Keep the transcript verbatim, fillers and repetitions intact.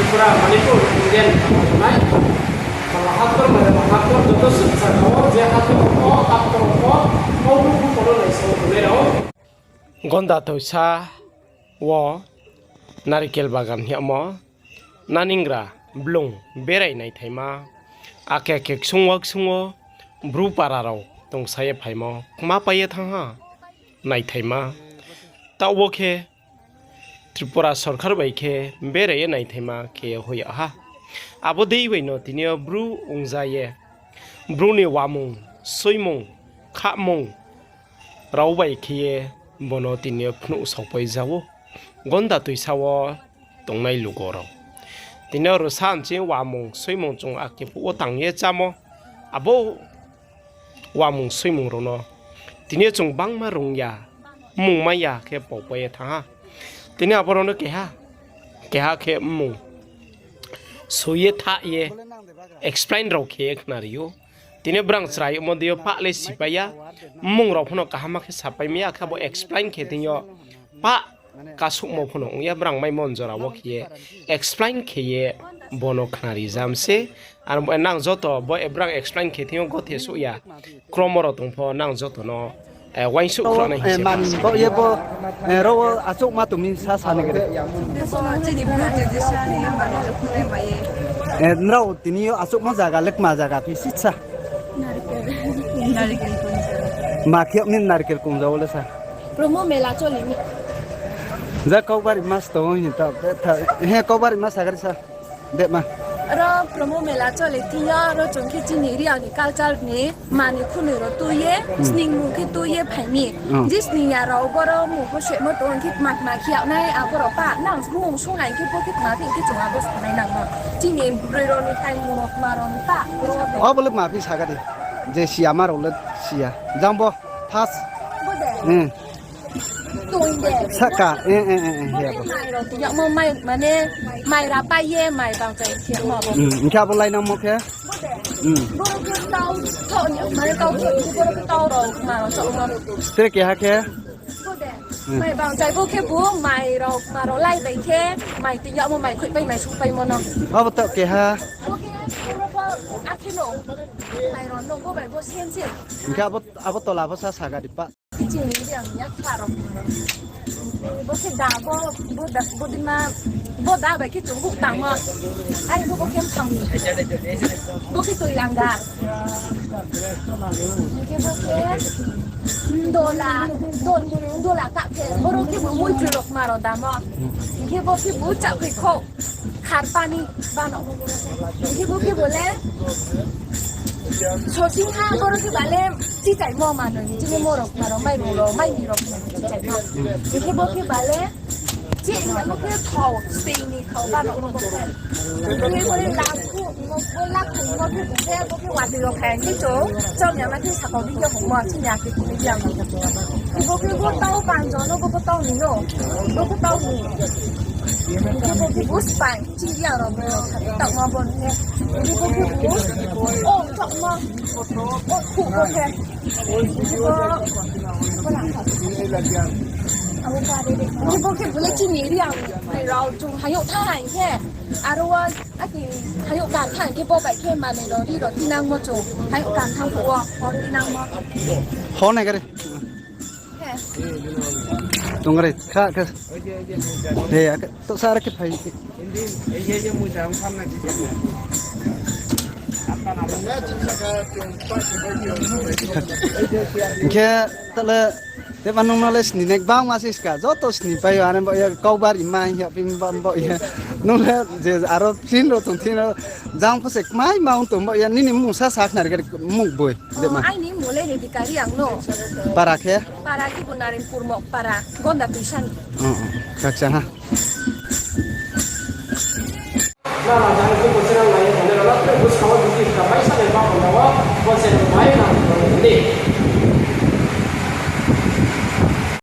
Tripura, Manipur, Indian nai. Mala haktor, mala haktor, joto suksa tao, je haktor pho, haktor pho, pho, pho, pho, pho, nai song tongnai rao. Gonda Toisa wo narikel bagan hingmo, naningra blung berai naithaima, ake ake ksung wo ksung wo Bru para rao tongsa ye phaimo, kma pai ye thanng ha, naithaima. Taoh wo khe Tripura sorkar bai khe berai ye naithaima khe ye hoih yag ha. Abo dei bai no tini yo Bru ongza ye, Bru ni wamung, soimung, khahmung rao bai khe ye bo no tini yo phnuh saopai za ou. Gonda Toisa wo tongnai lugo rao. Tini yo rwsa nching wamung, soimung chung ake phuh wo tang ye chámo. Abo wamung, soimung rao no tini yo chung bangma rung ya, mmung mai ya khe pao pai ye thanng ha. Tini abo rao no keha, keha khe mmung soi ye tha ye explain rao khe ye khnari ou. Tini brang chrai yagmo dei yo pah le sipai ya, mmung rao pho no kaham khe sapai mai ya, khe abo explain khe tini yo pah kasuhmo pho no ong ya, brang maimo jora wo khe ye explain khe ye bo no khnari jam se. Aro nang joto bo brang explain khe thing yo gothe souh ya, kromo rao tong pho nang joto no uaingsouh khruh nai hing se. Mani bo ye bo, ro wo achouhma tong mi sa sa ni khe. Nrao tini yo achouhmo zaga le kma zaga phi sisa? Ma khe ni narikel kungja wo le sa? Promo mela choli mi. Ja kaubari mas tong hing ta, he kaubari mas agari sa. Dema. Ro promo mela chole thing yo, ro chung khe chini Reang ni culture ni mani khunoi rao tui ye, sningmung khe tui ye phai mi. Je sning ya rao boro mung pho semo tong khe kma kma khe yag nai, abo rao pah nang mung sung nai khe bo khe kma khe khe chung abo sanai nang no. Chini broi rao ni thaimung rao kma rao ni pah. Abo le kma phi saga di. Je siyama rao le siya. Jang bo, first. Saka, eh, eh, eh, eh, ya bo. Mai rao tui yagmo mai, mane, mai ra pai ye, mai bangchai khe mo bo. Hing khe abo lainangmo khe? Boro khe tau, tau ni, mane tau khe, boro khe tau rao, ma rao chouh mo. Tre keha khe? Mai bangchai bo khe bo, mai rao, ma rao lai bai khe, mai tui yagmo, mai khuihpai, mai sungpaimo no. Abo to keha? Bo khe, boro bo, akhe no, mai rao no, bo bai bo sem se. Hing khe abo, abo tola bo sa saga di pa. Chini Reang ni ya kha rao. Bo khe da, bo, bo da, bo dima, bo da bai khe chung buh tangmo. Are bo, bo khe mphang ni. Bo khe tui langa. Hing khe bo khe, dola, do-, dola ta khe, boro khe bo muitroi rao kma rao damo. Hing khe bo khe bo chakri kho. Kharpani bano. Hing khe bo khe bo le. Sosing ha boro khe ba le chichaimo manoi ni chini morok maro mairung rao, mai ni rao chichaimo. Hing khe bo khe ba le. Chini amo khe thao, stay ni thao bano bo khe. Hing khe bo le lakhu, bo lakhu, bo khe bo khe, bo khe watoi rao khai khe chung, chom ya ma khe sakau di khe hongmo, chini akhe khe di ang. Bo khe bo tau panjo no, bo khe tau ni no, bo khe tau ni. Bo khe bo spai. Chini ya rao bo, tau ma bo khe. Bo khe bo, o, tau ma. O, khu bo khe. Bo, bo lang kha. Abo kha de de. Bo khe bo le chini ri ang. Rao chung hayouh tha hai khe. Aro wa, aki hayouh kan tha khe bo bai khe manoi rao ri rao tinangmo chung. Hayouh kan thang phuh wo, hor tinangmo. Hor nai gari. Tong rai, kha, kha. He, ake, to sa ra khe phai. Hing khe, tale, teba nung no le sini nek bangma se ska, joto sini pai yo, are bo ye, kaubari ma hing ya, pin ba bo ye. Nung le, je, aro, pin ro tong, pin ro, jang pho se, kmai ma ong tong bo ye, nini mung sa sa khna ri, mung boi. Dema. Aini mole ni bikari ang no. Para khe? Para khe bo Narenpur Mok para, Gonda Tuisan. Oh, oh. Khakcha ha.